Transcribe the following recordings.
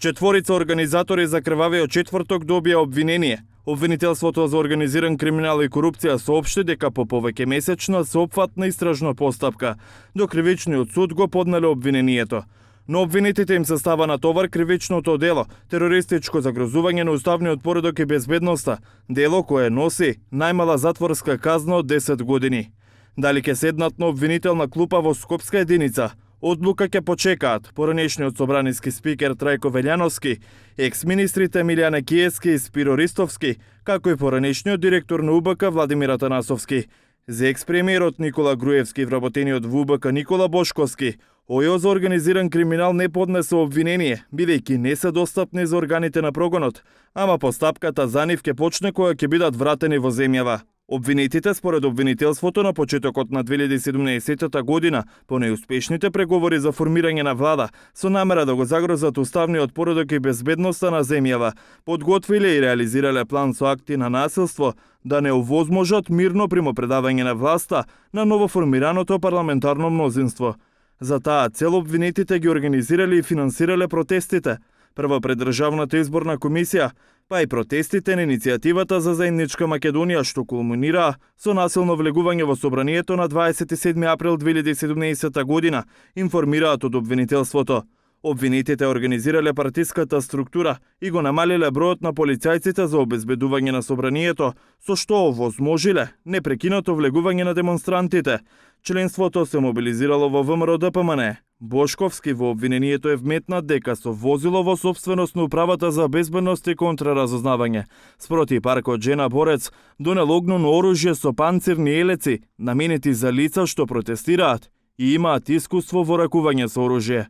Четворица организатори за крвавиот четврток добија обвинение. Обвинителството за организиран криминал и корупција соопшти дека по повеќе месечна сеопфатна истражна постапка до кривичниот суд го поднале обвинението. Но обвинетите им се става на товар кривичното дело, терористичко загрозување на уставниот поредок и безбедноста, дело кое носи најмала затворска казна од 10 години. Дали ќе седнат на обвинителна клупа во Скопска единица? Одлука ќе почекаат поранешниот собраниски спикер Трајко Велјановски, екс-министрите Милјана Киевски и Спиро Ристовски, како и поранешниот директор на УБК Владимир Атанасовски. За екс-премиерот Никола Груевски и вработениот во УБК Никола Бошковски, ОЈО за организиран криминал не поднесе обвинение, бидејќи не се достапни за органите на прогонот, ама постапката за нив ќе почне кога ќе бидат вратени во земјава. Обвинетите според обвинителството на почетокот на 2017 година по неуспешните преговори за формирање на влада со намера да го загрозат уставниот поредок и безбедноста на земјава, подготвиле и реализирале план со акти на насилство да не овозможат мирно примопредавање на власта на новоформираното парламентарно мнозинство. За таа цел обвинетите ги организирале и финансирале протестите, прво пред Државната изборна комисија, па и протестите на иницијативата за заедничка Македонија што кулминираа со насилно влегување во собранието на 27 април 2017 година, информираат од обвинителството. Обвинетите организирале партиската структура и го намалиле бројот на полицајците за обезбедување на собранието, со што овозможиле непрекинато влегување на демонстрантите. Членството се мобилизирало во ВМРО ДПМН. Бошковски во обвинението е вметнат дека со возило во собственост на Управата за безбедност и контраразузнавање спроти паркот Жена Борец донел огнено оружје со панцирни елеци наменети за лица што протестираат и имаат искуство во ракување со оружје.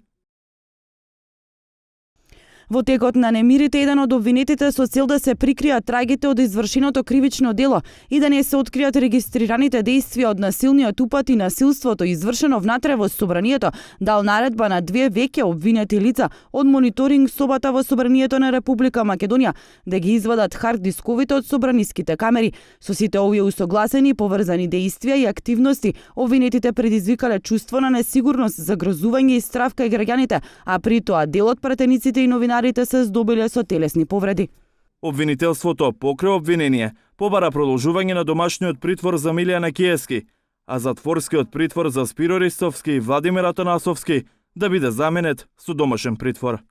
Во текот на немирите, еден од обвинетите со цел да се прикријат трагите од извршеното кривично дело и да не се откријат регистрираните дејствија од насилниот упат и насилството извршено внатре во собранието, дал наредба на две веќе обвинети лица од мониторинг собата во собранието на Република Македонија да ги извадат хард дисковите од собраниските камери. Со сите овие усогласени поврзани дејствија и активности, обвинетите предизвикале чувство на несигурност, загрозување и страв кај граѓаните, а при тоа дел од пратениците и новинарите се здобиле со телесни повреди. Обвинителството покрај обвинение побара продолжување на домашниот притвор за Милјана Киевски, а затворскиот притвор за Спиро Ристовски и Владимир Атанасовски да биде заменет со домашен притвор.